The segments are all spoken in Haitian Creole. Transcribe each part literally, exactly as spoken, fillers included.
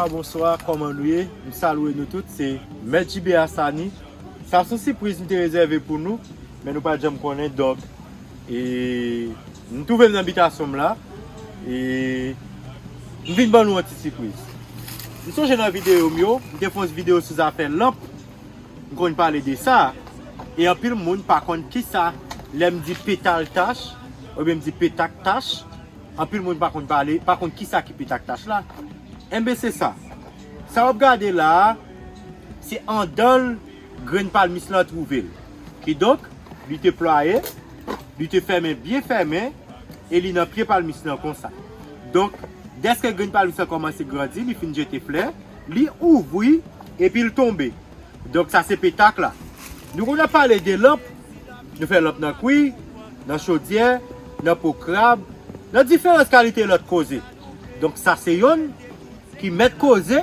Bonswa, kòman nou ye? M salye nou tout, se Mèt J B Asani. Sa se yon sipriz m te rezève pou nou, men nou pa t janm konnen, donk, e, m twouve m nan bitasyon m la, e m vin ban nou yon ti sipriz. M sonje nan videyo m yo, m te fè yon videyo sou zafè lanp, m konn pale de sa, e anpil moun pa konn kisa, lè m di petal tach, oubyen m di petak tach, anpil moun pa konn pale, pa konn kisa ki petak tach la. Enben se sa. Sa w ap gade la a, se andan l grenn palmis lan twouve l. Kidonk, li te plwaye, li te fèmen byen fèmen, e li nan pye palmis lan konsa. Donk, dèske grenn palmis lan kòmanse grandi, li fin jete flè, li ouvri, epi l tonbe. Donk, sa se petak la. Nou konn ap pale de lanp, nou fè lanp nan kwi, nan chodyè, nan po krab, nan diferans kalite lòt koze. Donk, sa se yonn ki mèt koze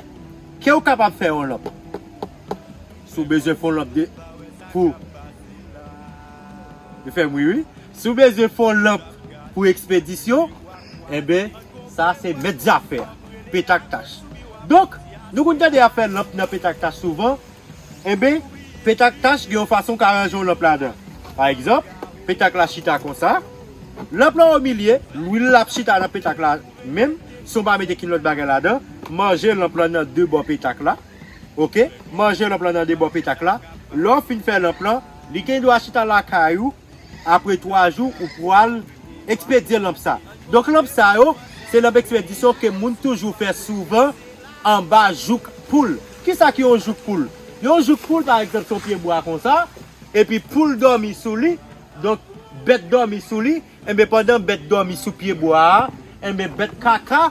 ke w kapab fè yon lanp. Si w bezwen fè yon lanp de, pou, yo fè m ri wi. Si w bezwen fè yon lanp pou ekspedisyon, enben, sa se mèt zafè a, petak tach. Donk, nou konn tande y ap fè lanp nan petak tach souvan, enben, petak tach gen yon fason w ka ranje yon lanp ladan. Pa egzanp, petak la chita konsa, lanp lan o milye, lwil la ap chita nan petak la menm, san w pa mete kenn lòt bagay ladan, manje lanp lan nan de bò petak la, oke? Manje lanp lan nan de bò petak la. Lè w fin fè lanp lan, li gen dwa chita lakay ou, apre twa jou, ou pral ekspedye lanp sa. Donk, lanp sa yo, se lanp ekspedisyon ke moun toujou fè souvan anba jouk poul. Kisa ki yon jouk poul? Yon jouk poul, pa egzanp, se yon pye bwa konsa, epi poul dòmi sou li, donk, bèt dòmi sou li, enben, pandan bèt dòmi sou pye bwa a, enben, bèt kaka,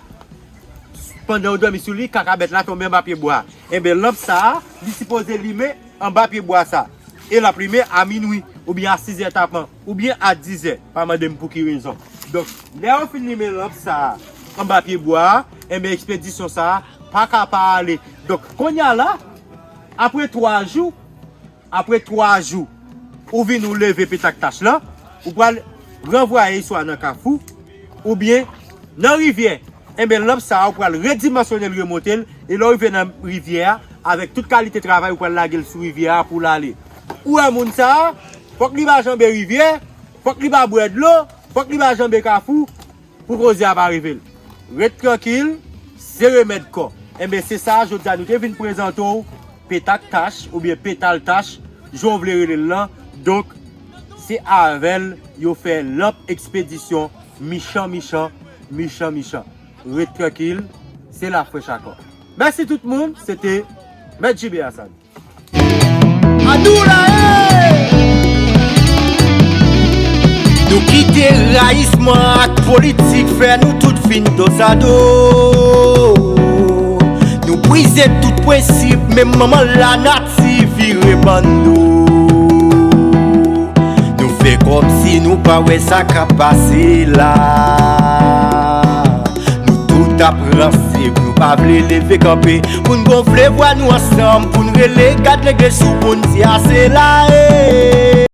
pandan yo dòmi sou li, kaka bèt la tonbe anba pye bwa a. Enben, lanp sa a, li sipoze limen anba pye bwa sa. E l ap limen a minwi, oubyen a sizè tapan, oubyen a dizè. Pa mande m pou ki rezon. Donk, lè yo fin limen lanp sa a anba pye bwa a, enben, ekspedisyon sa a pa ka pa ale. Donk, kounye a la, apre twa jou, apre twa jou, ou vin ou leve petak tach lan, ou pral ranvwaye l swa nan kafou, oubyen nan rivyè. Enben, lanp sa a, ou pral redimansyone l, remonte l, e lè w rive nan rivyè a, avèk tout kalite travay, ou pral lage l sou rivyè a pou l ale. Ou wè moun sa a, fòk li pa janbe rivyè, fòk li pa bwè dlo, fòk li pa janbe kafou, pou koze a pa rive l. Ret trankil, se remèd kò. Enben, se sa, jodi a, nou te vin prezante w petak tach, oubyen petal tach, jan w vle rele l lan. Donk, se avè l yo fè lanp ekspedisyon michan, michan, michan, michan. Ret trankil, se lafrèch akò. Mèsi tout moun, se te Mèt J B Asani. Adoula, eh! Nou kite rayisman ak politik fè nou tout vin dozado. Nou brize tout prensip, menm manman lanati vire ban nou. Nou fè kòmsi nou pa wè sa k ap pase la. Nou tout ap ranse, nou pa vle leve kanpe. Pou n gonfle vwa nou ansanm, pou n rele gad legliz sou pou n di ase la, e.